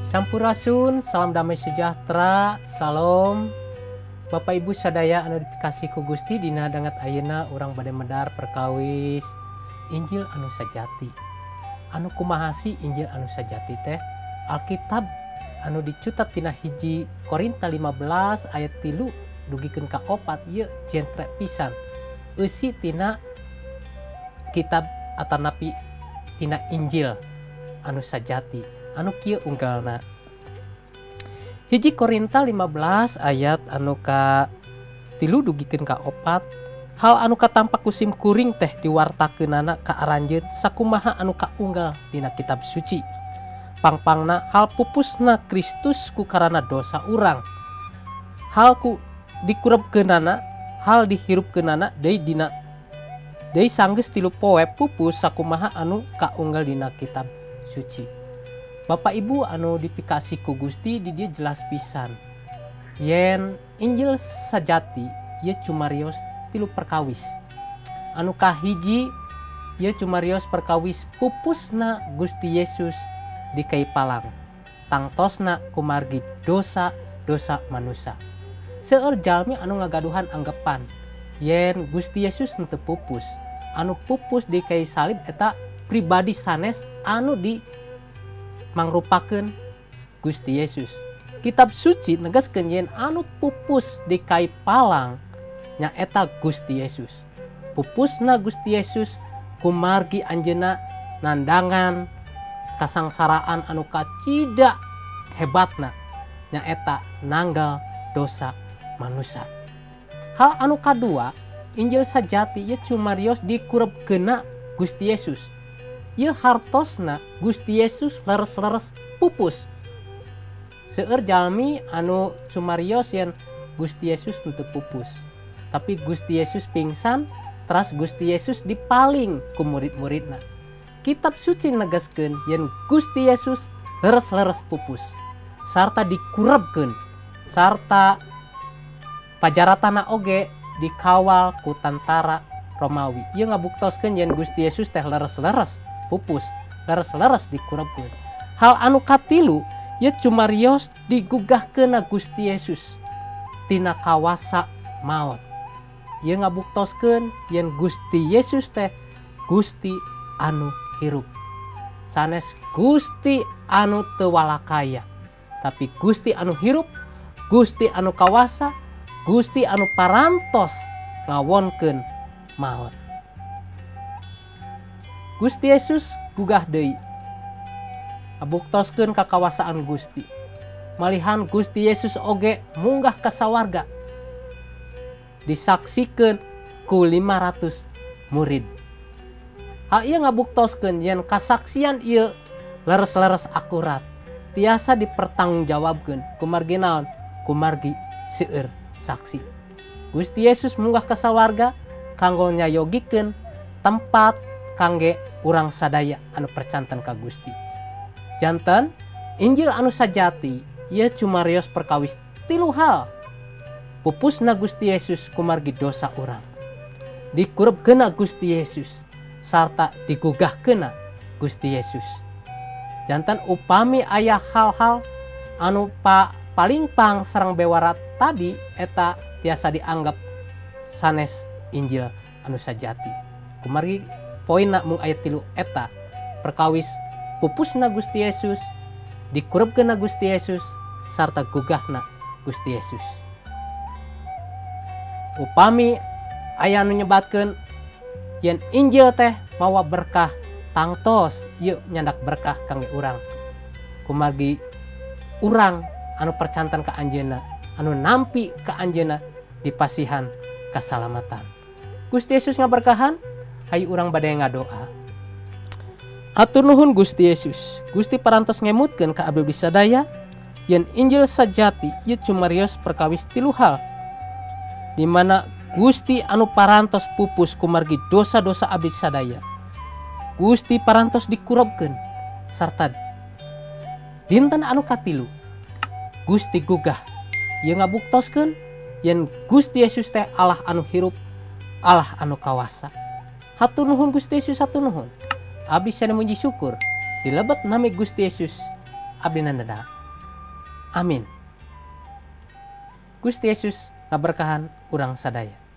Sampurasun, salam damai sejahtera, salam Bapak Ibu sadaya anu dipikasih ku Gusti. Dina danget ayeuna urang bade medar perkawis Injil anu sajati. Anu kumaha sih Injil anu sajati teh? Alkitab anu dicutat tina 1 Korinta 15 ayat 3 dugikeun ka 4 ieu jentre pisan. Eusi tina kitab atanapi tina Injil anu sajati. Anu kieu unggalna. 1 Korinta 15 ayat anu ka 3 dugikeun ka 4, hal anu katampak ku sim kuring teh diwartakeunana ka aranjeun sakumaha anu kaunggal dina kitab suci. Pangpangna hal pupusna Kristus ku karana dosa urang. Hal ku dikurebkeunana, hal dihirupkeunana deui dina deui sanggeus 3 poe pupus sakumaha anu kaunggal dina kitab suci. Bapak Ibu anu dipikasih ku Gusti di dia jelas pisan. Yen Injil sajati ieu cumarios 3 perkawis. Anu kahiji ieu cumarios perkawis pupusna Gusti Yesus di kai palang. Tangtosna kumargi dosa-dosa manusia. Seueur jalmi anu ngagaduhan anggapan yen Gusti Yesus henteu pupus. Anu pupus di kai salib eta pribadi sanes anu di mangrupakeun Gusti Yesus. Kitab suci negaskeun yen anu pupus di kai palang nyaeta Gusti Yesus. Pupusna Gusti Yesus kumargi anjeunna nandangan kasangsaraan anu kacida hebatna nyaeta nanggal dosa manusia. Hal anu kadua, Injil sajati ieu cumarios dikurebkeunna Gusti Yesus. Ieu hartosna Gusti Yesus leres-leres pupus. Seueur jalmi anu cumarios yen Gusti Yesus henteu pupus. Tapi Gusti Yesus pingsan, teras Gusti Yesus dipaling ku murid-muridna. Kitab suci negaskeun yen Gusti Yesus leres-leres pupus sarta dikurebkeun sarta pajaratana oge dikawal ku tantara Romawi. Ieu ngabuktoskeun yen Gusti Yesus teh leres-leres pupus, leres-leres dikurebkeun. Hal anu katilu ieu cumarios digugahkeunna Gusti Yesus tina kawasa maot. Ieu ngabuktoskeun yen Gusti Yesus teh Gusti anu hirup. Sanes Gusti anu teu walakaya, tapi Gusti anu hirup, Gusti anu kawasa, Gusti anu parantos ngawonkeun maot. Gusti Yesus gugah deui. Ngabuktoskeun kakawasaan Gusti. Malihan Gusti Yesus oge munggah ka sawarga. Disaksikeun ku 500 murid. Hal ieu ngabuktoskeun yen kasaksian ieu leres-leres akurat, tiasa dipertanggungjawabkeun kumargi naon? Kumargi seueur saksi. Gusti Yesus munggah ka sawarga kanggo nyayogikeun tempat kangge urang sadaya anu percanten ka Gusti. Janten Injil anu sajati ieu cumarios perkawis 3 hal. Pupusna Gusti Yesus kumargi dosa urang. Dikurebkeunna Gusti Yesus sarta digugahkeunna Gusti Yesus. Janten upami aya hal-hal anu paling pang sareng bewara tadi eta tiasa dianggap sanes Injil anu sajati. Kumargi poinna mung aya 3 eta perkawis pupusna Gusti Yesus, dikurebkeunna Gusti Yesus, sarta gugahna Gusti Yesus. Upami aya anu nyebatkeun yen Injil teh mawa berkah, tangtos ieu nyandak berkah kangge urang. Kumargi urang anu percanten ka anjeunna, anu nampi ka anjeunna dipasihan kasalamatan. Gusti Yesus ngaberkahan, hayu urang bade ngadoa. Hatur nuhun Gusti Yesus. Gusti parantos ngemutkeun ka abdi sadaya yen Injil sajati ieu cumarios perkawis 3 hal. Di mana Gusti anu parantos pupus kumargi dosa-dosa abdi sadaya. Gusti parantos dikurebkeun sarta dinten anu katilu Gusti gugah. Ieu ngabuktoskeun yen Gusti Yesus teh Allah anu hirup, Allah anu kawasa. Hatur nuhun Gusti Yesus, hatur nuhun. Abdi sada muji syukur di lebet nami Gusti Yesus abdi nandada. Amin. Gusti Yesus ngaberkahan urang sadaya.